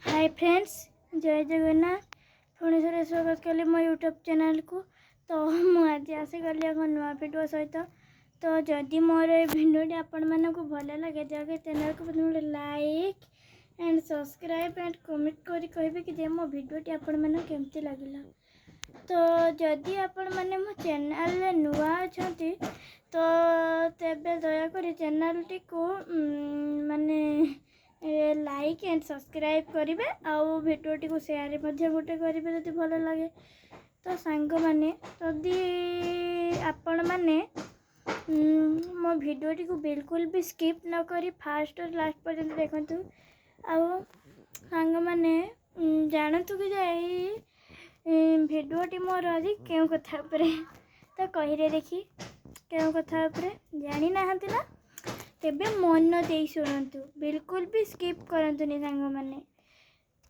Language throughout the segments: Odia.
ହାଏ ଫ୍ରେଣ୍ଡସ୍, ଜୟ ଜଗନ୍ନାଥ। ପୁଣି ଥରେ ସ୍ୱାଗତ କଲି ମୋ ୟୁଟ୍ୟୁବ୍ ଚ୍ୟାନେଲ୍କୁ। ତ ମୁଁ ଆଜି ଆସିଗଲି ଏକ ନୂଆ ଭିଡ଼ିଓ ସହିତ। ତ ଯଦି ମୋର ଏ ଭିଡ଼ିଓଟି ଆପଣମାନଙ୍କୁ ଭଲ ଲାଗେ, ଦୟାକରି ଚ୍ୟାନେଲ୍କୁ ପ୍ରଥମେ ଗୋଟେ like and subscribe and comment କରି କହିବେ କି ଯେ ମୋ ଭିଡ଼ିଓଟି ଆପଣମାନଙ୍କୁ କେମିତି ଲାଗିଲା। ତ ଯଦି ଆପଣମାନେ ମୋ ଚ୍ୟାନେଲ୍ରେ ନୂଆ ଅଛନ୍ତି, ତ ତେବେ ଦୟାକରି ଚ୍ୟାନେଲ୍ଟିକୁ ମାନେ ଲାଇକ୍ ଆଣ୍ଡ ସବସ୍କ୍ରାଇବ୍ କରିବେ ଆଉ ଭିଡ଼ିଓଟିକୁ ସେୟାର ମଧ୍ୟ ଗୋଟେ କରିବେ ଯଦି ଭଲ ଲାଗେ। ତ ସାଙ୍ଗମାନେ, ଯଦି ଆପଣମାନେ ମୋ ଭିଡ଼ିଓଟିକୁ ବିଲକୁଲ ବି ସ୍କିପ୍ ନ କରି ଫାଷ୍ଟ ଲାଷ୍ଟ ପର୍ଯ୍ୟନ୍ତ ଦେଖନ୍ତୁ ଆଉ ସାଙ୍ଗମାନେ ଜାଣନ୍ତୁ କି ଯେ ଏଇ ଭିଡ଼ିଓଟି ମୋର ଆଜି କେଉଁ କଥା ଉପରେ। ତ କହିଲେ ଦେଖି, କେଉଁ କଥା ଉପରେ? ଜାଣିନାହାନ୍ତି ନା? ତେବେ ମନ ଦେଇ ଶୁଣନ୍ତୁ, ବିଲକୁଲ ବି ସ୍କିପ୍ କରନ୍ତୁନି ସାଙ୍ଗମାନେ।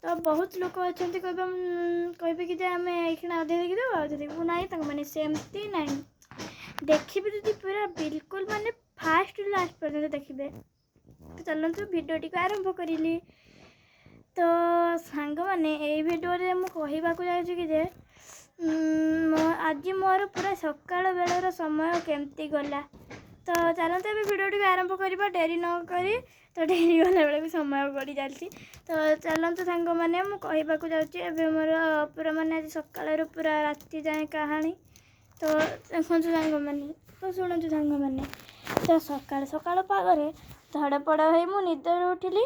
ତ ବହୁତ ଲୋକ ଅଛନ୍ତି, କହିବେ କି ଯେ ଆମେ ଏଇକ୍ଷିଣା ଅଧେ ଦେଖିଦେବୁ ଆଉ ଅଧେ ଦେଖିବୁ ନାହିଁ। ସାଙ୍ଗମାନେ, ସେମିତି ନାହିଁ। ଦେଖିବେ ଯଦି ପୁରା ବିଲକୁଲ ମାନେ ଫାଷ୍ଟ ଲାଷ୍ଟ ପର୍ଯ୍ୟନ୍ତ ଦେଖିବେ। ତ ଚାଲନ୍ତୁ, ଭିଡ଼ିଓଟିକୁ ଆରମ୍ଭ କରିଲି। ତ ସାଙ୍ଗମାନେ, ଏଇ ଭିଡ଼ିଓରେ ମୁଁ କହିବାକୁ ଯାଉଛି କି ଯେ ଆଜି ମୋର ପୁରା ସକାଳ ବେଳର ସମୟ କେମିତି ଗଲା। ତ ଚାଲନ୍ତୁ, ଏବେ ଭିଡ଼ିଓଟିକୁ ଆରମ୍ଭ କରିବା ଡେରି ନ କରି। ତ ଡେରି ଗଲା ବେଳକୁ ସମୟ ଗଡ଼ି ଚାଲିଛି। ତ ଚାଲନ୍ତୁ ସାଙ୍ଗମାନେ, ମୁଁ କହିବାକୁ ଯାଉଛି ଏବେ ମୋର ପୁରା ମାନେ ଆଜି ସକାଳରୁ ପୁରା ରାତି ଯାଏଁ କାହାଣୀ। ତ ଦେଖନ୍ତୁ ସାଙ୍ଗମାନେ, ତ ଶୁଣନ୍ତୁ ସାଙ୍ଗମାନେ। ତ ସକାଳ ସକାଳ ପାଗରେ ଧଡ଼ପଡ଼ ହେଇ ମୁଁ ନିଦରୁ ଉଠିଲି।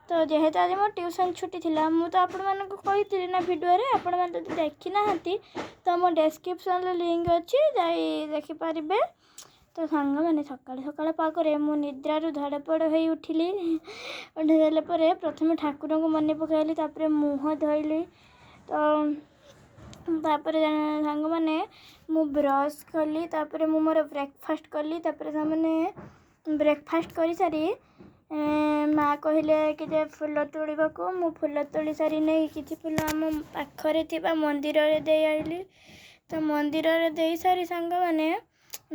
ତ ଯେହେତୁ ଆଜି ମୋ ଟ୍ୟୁସନ୍ ଛୁଟି ଥିଲା, ମୁଁ ତ ଆପଣମାନଙ୍କୁ କହିଥିଲି ନା ଭିଡ଼ିଓରେ। ଆପଣମାନେ ଯଦି ଦେଖିନାହାନ୍ତି, ତ ମୋ ଡେସ୍କ୍ରିପସନ୍ରେ ଲିଙ୍କ୍ ଅଛି, ଯାଇ ଦେଖିପାରିବେ। ତ ସାଙ୍ଗମାନେ, ସକାଳ ସକାଳ ପାଗରେ ମୁଁ ନିଦ୍ରାରୁ ଧଡ଼ପଡ଼ ହେଇ ଉଠିଲି। ଉଠି ସାରିଲା ପରେ ପ୍ରଥମେ ଠାକୁରଙ୍କୁ ମନେ ପକାଇଲି, ତାପରେ ମୁହଁ ଧୋଇଲି। ତ ତାପରେ ସାଙ୍ଗମାନେ, ମୁଁ ବ୍ରସ୍ କଲି, ତାପରେ ମୁଁ ମୋର ବ୍ରେକଫାଷ୍ଟ କଲି। ତାପରେ ସାଙ୍ଗମାନେ, ବ୍ରେକଫାଷ୍ଟ କରିସାରି ମା କହିଲେ କି ଯେ ଫୁଲ ତୋଳିବାକୁ। ମୁଁ ଫୁଲ ତୋଳି ସାରି ନେଇ କିଛି ଫୁଲ ଆମ ପାଖରେ ଥିବା ମନ୍ଦିରରେ ଦେଇ ଆଇଲି। ତ ମନ୍ଦିରରେ ଦେଇସାରି ସାଙ୍ଗମାନେ,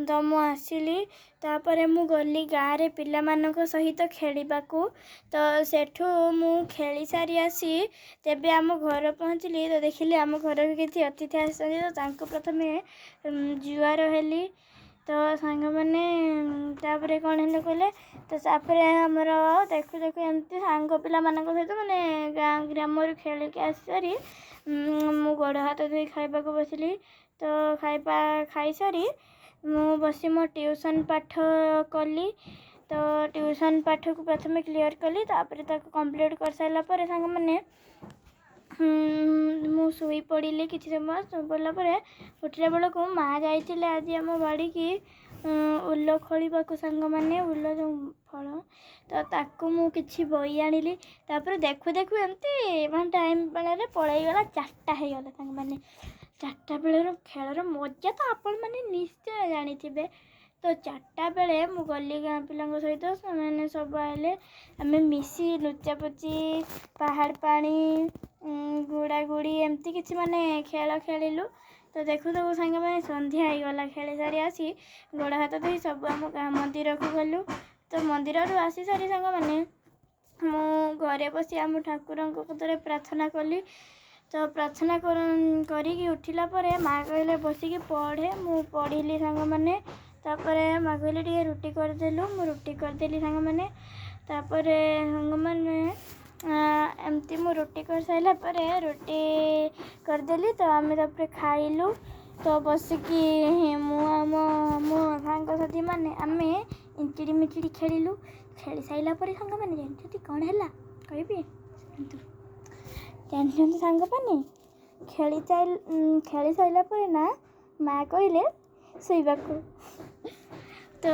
ତ ମୁଁ ଆସିଲି। ତାପରେ ମୁଁ ଗଲି ଗାଁରେ ପିଲାମାନଙ୍କ ସହିତ ଖେଳିବାକୁ। ତ ସେଠୁ ମୁଁ ଖେଳି ସାରି ଆସି ତେବେ ଆମ ଘରେ ପହଞ୍ଚିଲି। ତ ଦେଖିଲି ଆମ ଘରକୁ କିଛି ଅତିଥି ଆସିଛନ୍ତି। ତ ତାଙ୍କୁ ପ୍ରଥମେ ଜୁହାର ହେଲି। ତ ସାଙ୍ଗମାନେ, ତାପରେ କ'ଣ ହେଲା କହିଲେ, ତ ତାପରେ ଆମର ଦେଖୁ ଦେଖୁ ଏମିତି ସାଙ୍ଗ ପିଲାମାନଙ୍କ ସହିତ ମାନେ ଗାଁ ଗ୍ରାମରୁ ଖେଳିକି ଆସିସାରି ମୁଁ ଗୋଡ଼ ହାତ ଧୋଇ ଖାଇବାକୁ ବସିଲି। ତ ଖାଇବା ଖାଇସାରି ମୁଁ ବସି ମୋ ଟ୍ୟୁସନ୍ ପାଠ କଲି। ତ ଟ୍ୟୁସନ୍ ପାଠକୁ ପ୍ରଥମେ କ୍ଲିଅର୍ କଲି। ତାପରେ ତାକୁ କମ୍ପ୍ଲିଟ୍ କରିସାରିଲା ପରେ ସାଙ୍ଗମାନେ, ମୁଁ ଶୋଇପଡ଼ିଲି କିଛି ସମୟ। ଶୋଇପଡ଼ିଲା ପରେ ଉଠିଲା ବେଳକୁ ମା ଯାଇଥିଲେ ଆଜି ଆମ ବାଡ଼ିକି ଉଲ ଖୋଳିବାକୁ। ସାଙ୍ଗମାନେ, ଉଲ ଯେଉଁ ଫଳ, ତ ତାକୁ ମୁଁ କିଛି ବୋଇ ଆଣିଲି। ତାପରେ ଦେଖୁ ଦେଖୁ ଏମିତି ମାନେ ଟାଇମ୍ ବେଳରେ ପଳେଇଗଲା, 4ଟା ହେଇଗଲା। ସାଙ୍ଗମାନେ, 4ଟା ବେଳର ଖେଳର ମଜା ତ ଆପଣମାନେ ନିଶ୍ଚୟ ଜାଣିଥିବେ। ତ 4ଟା ବେଳେ ମୁଁ ଗଲି ଗାଁ ପିଲାଙ୍କ ସହିତ। ସେମାନେ ସବୁ ଆଇଲେ, ଆମେ ମିଶି ଲୁଚାପୁଚି, ପାହାଡ଼ ପାଣି, ଗୁଡ଼ାଗୁଡ଼ି ଏମିତି କିଛି ମାନେ ଖେଳ ଖେଳିଲୁ। ତ ଦେଖୁ ଦେଖୁ ସାଙ୍ଗମାନେ, ସନ୍ଧ୍ୟା ହେଇଗଲା। ଖେଳି ସାରି ଆସି ଗୋଡ଼ ହାତ ଧୋଇ ସବୁ ଆମ ଗାଁ ମନ୍ଦିରକୁ ଗଲୁ। ତ ମନ୍ଦିରରୁ ଆସି ସାରି ସାଙ୍ଗମାନେ, ମୁଁ ଘରେ ବସି ଆମ ଠାକୁରଙ୍କ କତିରେ ପ୍ରାର୍ଥନା କଲି। ତ ପ୍ରାର୍ଥନା କରିକି ଉଠିଲା ପରେ ମା କହିଲେ ବସିକି ପଢ଼େ। ମୁଁ ପଢ଼ିଲି ସାଙ୍ଗମାନେ। ତାପରେ ମା କହିଲେ ଟିକେ ରୁଟି କରିଦେଲୁ। ମୁଁ ରୁଟି କରିଦେଲି ସାଙ୍ଗମାନେ। ତାପରେ ସାଙ୍ଗମାନେ, ଏମିତି ମୁଁ ରୁଟି କରିସାରିଲା ପରେ ରୁଟି କରିଦେଲି, ତ ଆମେ ତାପରେ ଖାଇଲୁ। ତ ବସିକି ମୁଁ ଆମ ମୋ ସାଙ୍ଗସାଥିମାନେ ଆମେ ଇଞ୍ଚିଡ଼ି ମିଚିଡ଼ି ଖେଳିଲୁ। ଖେଳି ସାରିଲା ପରେ ସାଙ୍ଗମାନେ, ଜାଣିଛନ୍ତି କ'ଣ ହେଲା? କହିବି, ଶୁଣନ୍ତୁ। ଜାଣିଛନ୍ତି ସାଙ୍ଗମାନେ, ଖେଳି ସାରିଲା ପରେ ନା ମା କହିଲେ ଶୋଇବାକୁ। ତ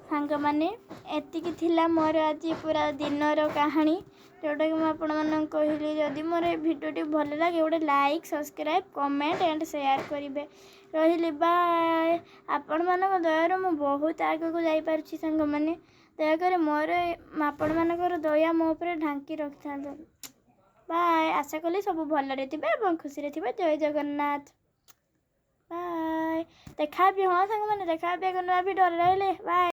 ସାଙ୍ଗମାନେ, ଏତିକି ଥିଲା ମୋର ଆଜି ପୁରା ଦିନର କାହାଣୀ, ଯେଉଁଟାକି ମୁଁ ଆପଣମାନଙ୍କୁ କହିଲି। ଯଦି ମୋର ଏ ଭିଡ଼ିଓଟି ଭଲ ଲାଗେ, ଗୋଟେ like, subscribe, comment and share କରିବେ। ରହିଲି, ବାଏ। ଆପଣମାନଙ୍କ ଦୟାରୁ ମୁଁ ବହୁତ ଆଗକୁ ଯାଇପାରୁଛି। ସାଙ୍ଗମାନେ, ଦୟାକରି ମୋର ଆପଣମାନଙ୍କର ଦୟା ମୋ ଉପରେ ଢାଙ୍କି ରଖିଥାନ୍ତୁ। ବାଏ। ଆଶା କଲି ସବୁ ଭଲରେ ଥିବେ ଏବଂ ଖୁସିରେ ଥିବେ। ଜୟ ଜଗନ୍ନାଥ, ବାଏ। ଦେଖା ହେବି। ହଁ ସାଙ୍ଗମାନେ, ଦେଖା ହେବି ଏକ ନୂଆ ଭିଡ଼ିଓରେ। ରହିଲେ, ବାଏ।